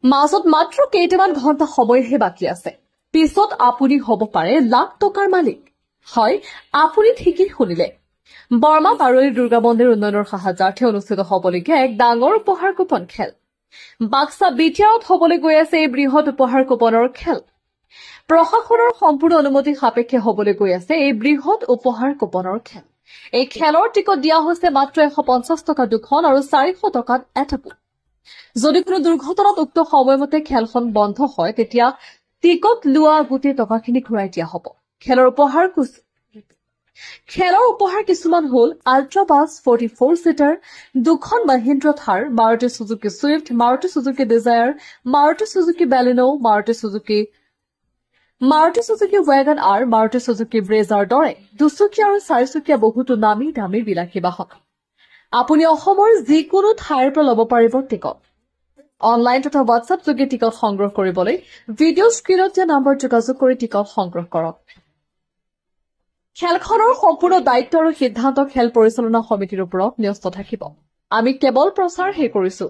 মাজত মাত্ৰ কেইটামান ঘণ্টা সময়হে বাকী আছে। পিছত আপুনি হ'ব পাৰে লাখ টকাৰ মালিক। হয়, আপুনি ঠিকেই শুনিলে। বৰমা বাৰৈৰ দুৰ্গা মন্দিৰ উন্নয়নৰ সাহায্যাৰ্থে অনুষ্ঠিত হ'বলগীয়া এক ডাঙৰ উপহাৰ কুপন খেল। বাক্সা বিটিআৰত হ'বলৈ গৈ আছে এই বৃহৎ উপহাৰ কুপনৰ খেল। প্ৰশাসনৰ সম্পূৰ্ণ অনুমতি সাপেক্ষে হ'বলৈ গৈ আছে এই বৃহৎ উপহাৰ কুপনৰ খেল। এই খেলৰ টিকট দিয়া হৈছে মাত্ৰ 150 টকা দুখন আৰু 400 টকাত এটা পোন। যদি কোনো দুৰ্ঘটনাত উক্ত সময়মতে খেলখন বন্ধ হয়, তেতিয়া টিকট লোৱা গোটেই টকাখিনি ঘূৰাই দিয়া হ'ব। খেলৰ উপহাৰ কিছুমান হ'ল আল্ট্ৰা বাছ 44 চিটাৰ, দুখন মহিন্দ্ৰা থাৰ, Maruti Suzuki Swift, Maruti Suzuki Dzire, Maruti Suzuki Baleno, Maruti Suzuki Wagon R, Maruti Suzuki Brezza দৰে দুচকীয়া আৰু চাৰিচকীয়া বহুতো নামী দামী বিলাসী বাহন। আপুনি অসমৰ যিকোনো ঠাইৰ পৰা ল'ব পাৰিব টিকট। অনলাইন তথা হোৱাটছআপ যোগে টিকট সংগ্ৰহ কৰিবলৈ ভিডিঅ' স্ক্ৰীণত দিয়া নম্বৰত যোগাযোগ কৰি টিকট সংগ্ৰহ কৰক। খেলখনৰ সম্পূৰ্ণ দায়িত্ব আৰু সিদ্ধান্ত খেল পৰিচালনা সমিতিৰ ওপৰত ন্যস্ত থাকিব। আমি কেৱল প্ৰচাৰহে কৰিছো।